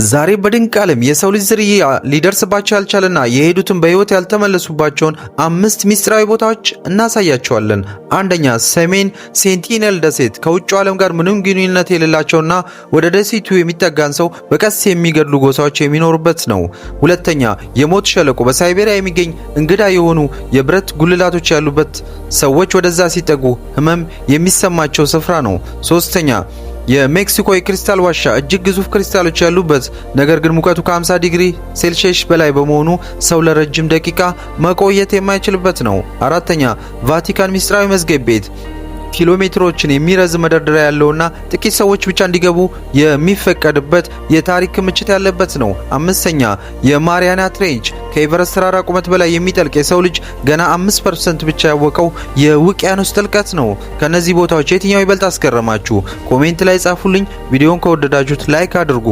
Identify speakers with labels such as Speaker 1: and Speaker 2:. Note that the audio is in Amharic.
Speaker 1: ዛሬ በድንቅ ዓለም የሰው ልጅ ዝርያ ሊደርስባቸው ያልቻለና የሄዱትን በሕይወት ያልተመለሱባቸውን አምስት ሚስጥራዊ ቦታዎች እናሳያችኋለን። አንደኛ፣ ሰሜን ሴንቲኔል ደሴት። ከውጭው ዓለም ጋር ምንም ግንኙነት የሌላቸውና ወደ ደሴቱ የሚጠጋን ሰው በቀስት የሚገድሉ ጎሳዎች የሚኖሩበት ነው። ሁለተኛ፣ የሞት ሸለቆ። በሳይቤሪያ የሚገኝ እንግዳ የሆኑ የብረት ጉልላቶች ያሉበት፣ ሰዎች ወደዛ ሲጠጉ ህመም የሚሰማቸው ስፍራ ነው። ሶስተኛ፣ የሜክሲኮ የክሪስታል ዋሻ። እጅግ ግዙፍ ክሪስታሎች ያሉበት፣ ነገር ግን ሙቀቱ ከ50 ዲግሪ ሴልሺየስ በላይ በመሆኑ ሰው ለረጅም ደቂቃ መቆየት የማይችልበት ነው። አራተኛ፣ ቫቲካን ሚስጥራዊ መዝገብ ቤት። ኪሎ ሜትሮችን የሚረዝም መደርደሪያ ያለውና ጥቂት ሰዎች ብቻ እንዲገቡ የሚፈቀድበት የታሪክ ክምችት ያለበት ነው። አምስተኛ፣ የማሪያና ትሬንች። ከኤቨረስት ተራራ ቁመት በላይ የሚጠልቅ፣ የሰው ልጅ ገና 5% ብቻ ያወቀው የውቅያኖስ ጥልቀት ነው። ከነዚህ ቦታዎች የትኛው ይበልጥ አስገረማችሁ? Comment ላይ ጻፉልኝ። ቪዲዮን ከወደዳችሁት like አድርጉ።